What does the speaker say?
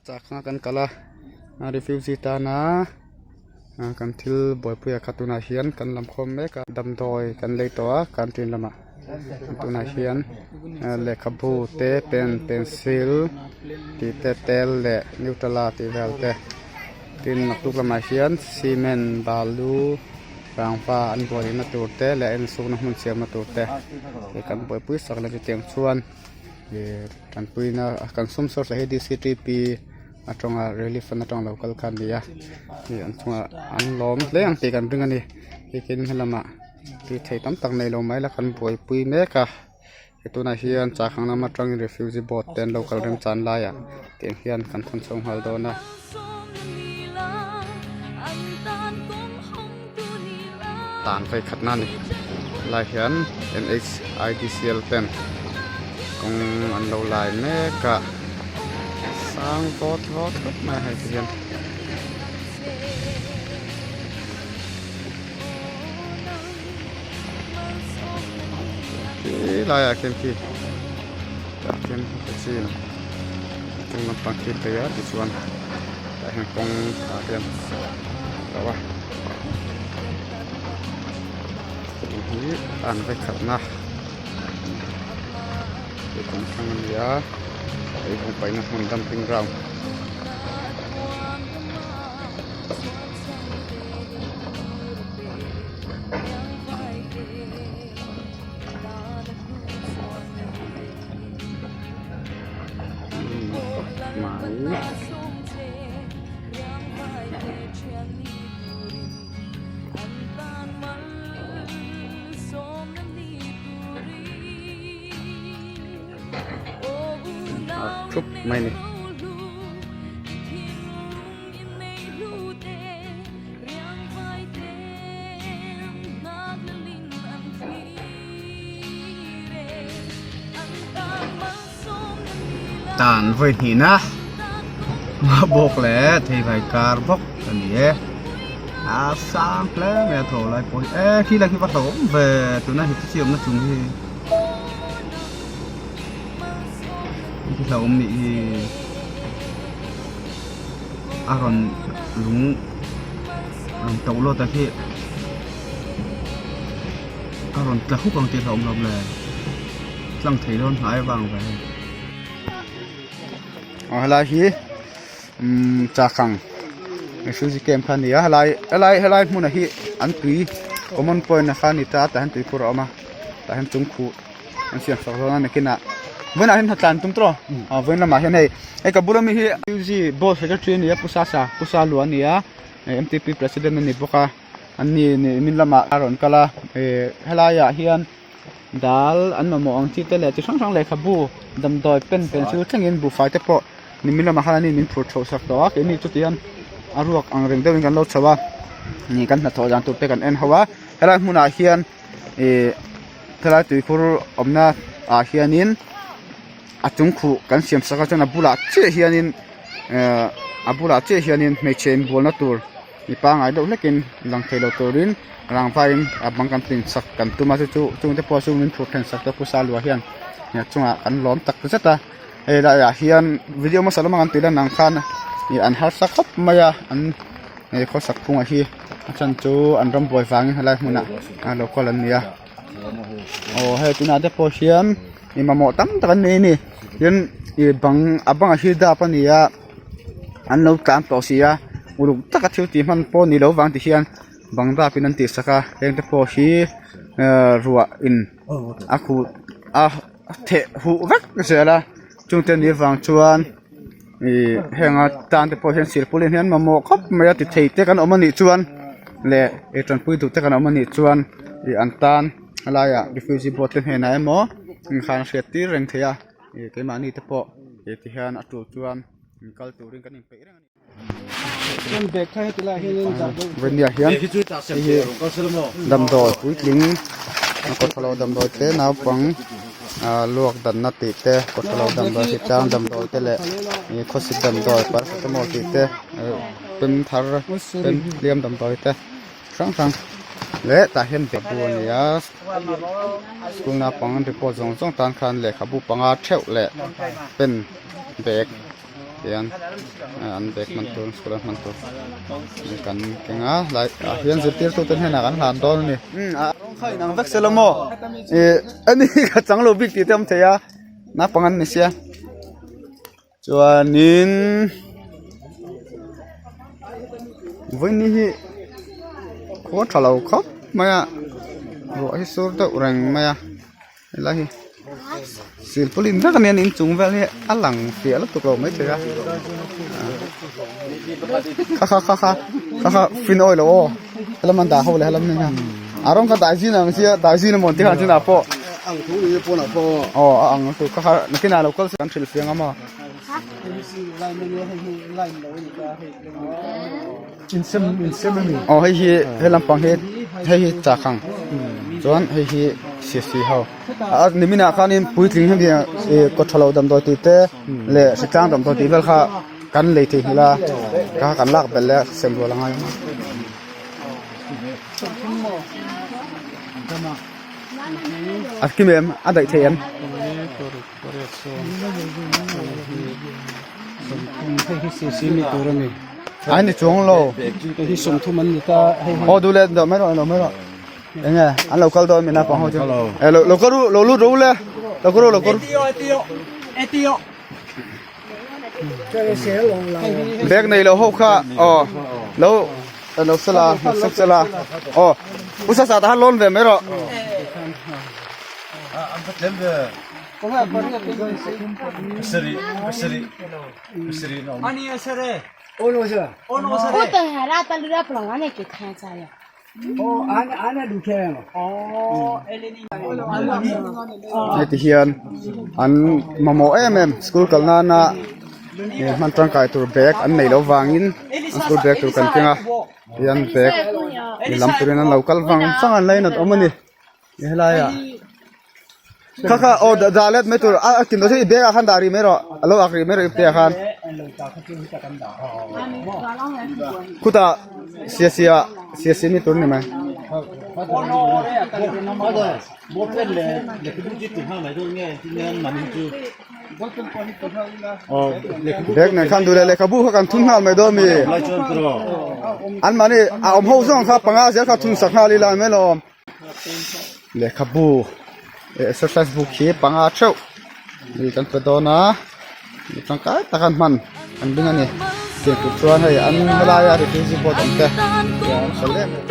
Chakna kan kal a refugee tana kan thil buaipui ah kha tunah hian kan lam khawm mek a damdawi kan lei tawh a canteen lamah tunah hian lehkhabu te pen pencil tih te tel leh nutella tih vel te tin naktuk lamah hian cement balu rangva an buaina tur te leh a insukna hmun siamna tur te kan buaipui sak leh chutiang chuan. Ihh tanpuina kan sum source lah hi dctp atanga relief fund atanga lo kal kha a ni a ih an chungah an lawm hle ang tih kan ring a ni hei khi helamah tih theih tam tak neilo mai la kan buaipui mek a he tunah hian chahkang lam atangin refugee board te an lo kal rem chan laiah tiang hian kan thawn chho nghal dawn a. Tan phei khatna a ni helai hian nhidcl ten kawng an lo lai mek a sang vawt vawt khawp mai a hei ti hian. Khi laiah khian khi tah khian chin kawng lampang khi phei a tichuan tah hian kawng ah hian a lo a hei hi an vei khatna tih kawng hrang a ni a hei kawng paihna hmun dumping ground. Thup mai a ni. Tan vawi hnihna bawk leh thei vai kar bawk a ni e a sang hle mai a tho lai pawh hi e khi lai khi va hlauhawm ve tuna hi chu awmna chung hi khi hlauhawm nih hi a rawn lung rawn to lawt a khi a rawn tla huk ang tih hlauhawm lo le tlang thei dawn hnai vang ve hei aw helai hi umm chakang refugee camp kha a ni a helai helai helai hmunah hi an tui common point a kha a ni ta tah hian tuikhur a awm a tah hian chung khuh an siam sak dawn a nakinah vawiinah hian hnatlan tum tawh a vawiin lamah hian hei hei ka bula mi hi refugee board secretary a ni a pu sasa pu salua a ni a mtp president a ni bawk a an ni nimin lamah a rawn kal a ih helaiah hian dal an mamawh ang chi te leh chi hrang hrang lehkhabu damdawi pen pencil thlengin buhfai te pawh nimin lamah khan an in min phur chhoh sak tawh a keini chu tihian a ruak ang reng deuhin kan lo chho a ih kan hnathawh dan tur te kan en ho a helai hmunah hian ih helai tuikhur awmna ah hianin a chung khuh kan siam sak a chuan a bulah chiah hianin ehh a bulah chiah hianin hmeichhe inbualna tur mi pangngai deuh hlekin lang thei lo turin rangvain a bang kan tlin sak kan tum a chu chu chungte pawh chu min phur then sak te pawh sa luah hian a chungah kan lawm tak zet a hei laiah hian video hmasa lama kan tih lan ang khan ih an harsa khawp mai a an ih khawsak phungah hi a chhan chu an ram buai vangin helai hmunah a lo kal an ni a aw hei tunah te pawh hian ih mamawh tam tak an nei a ni tin ih bang a bangah hi dap a ni a an lo tlan tawh si a uluk taka thil tih hman pawh ni lo vang ti hian bang dap in an tih sak a heng te pawh hi ehh ruah in a khuh a theh huh vek zel a chungte nih avang chuan ih heng a tan te pawh hian silpaulin hian mamawh khawp mai a ti thei te kan awm anih chuan leh ei tanpui duh te kan awm anih chuan ih an tan helaiah refugee board te hnenah emaw inkhan a hriat tir reng thei a ih keimahni te pawh ih ti hian a tul chuan kal turin kan inpeih reng a ni. Vawnia hian hei hi damdawi puitling kawthalo damdawi te naupang ah luak danna tih te kawthalo damdawi hritlang damdawi te leh ih khawsik damdawi paracetamol tih te pem thar pem hliam damdawi te hrang hrang leh tah hian lehkhabu a ni a school naupang report zawng zawng tan khan lehkhabu panga theuh leh pen bag. Tian an bag hman tur school a hman tur kan keng a lai ah hian zirtirtu te hnenah kan hlan dawn a ni. A rawng kha inang vek sela maw ih ani ka chang lo bik tih te a awm thei a naupang an ni sia chuanin vawiin hi khua tha lo khawp mai a ruah hi sur deuh reng mai a. Helai hi silpaulin vek ania inchung vel hi a lang fiah lutuk lo maithei a kha kha kha kha kha kha fin awih lo aw helam an dah ho leh helam ni hian a rawng kha dai zin ang sia dai zin amaw tih khan chinah pawh aw a ang lutuk kha kha nakinah lo kal se kan hrilh fiang ang maw. Aw hei hi he lampang hi hei hi chak ang chuan hei hi sisi ho a nimin ah khanin puitling hemi ih kawthalo damdawi tih te leh hritlang damdawi tih vel kha kan lei theihnghilh a kha kan lak belh leh a sem rual a ngai ang a. A kim em a daih thei em? Ai ni chuang lo aw duh leh dawh mai rawh dawh mai rawh eng nge an lo kal dawn mi naupang ho chu eh lo lo kal ru lo lut rawh u le lo kal ru lo kal bag nei lo ho kha aw lo lo sela lo sep sela aw u sa sa tah khan lawn ve mai rawh. Heti hian an mamawh em em school kal nana hman tangkai tur bag an neih loh vangin an school bag tur kan keng a tihian bag lam turin an lo kal vang vang a an lainat awm a ni. Helai ah kha kha aw dah let mai tur a kim loh chu i bag ah khan dah rih mai rawh a lo ak rih mai rawh ipte ah khan khutah sia sia sia sia ni tur a ni mai. Bag nen khan duh leh lehkhabu kha kan thun nghal mai dawn mi an mahni a awm ho zawng kha panga zel kha thun sak nghal ila mai lawm. Lehkhabu exercise book hi panga theuh ni kan pe dawn a mi tangkai tak an hman an ring a ni tiang tur chuan hei an helaia refugee board awm te an fel em em.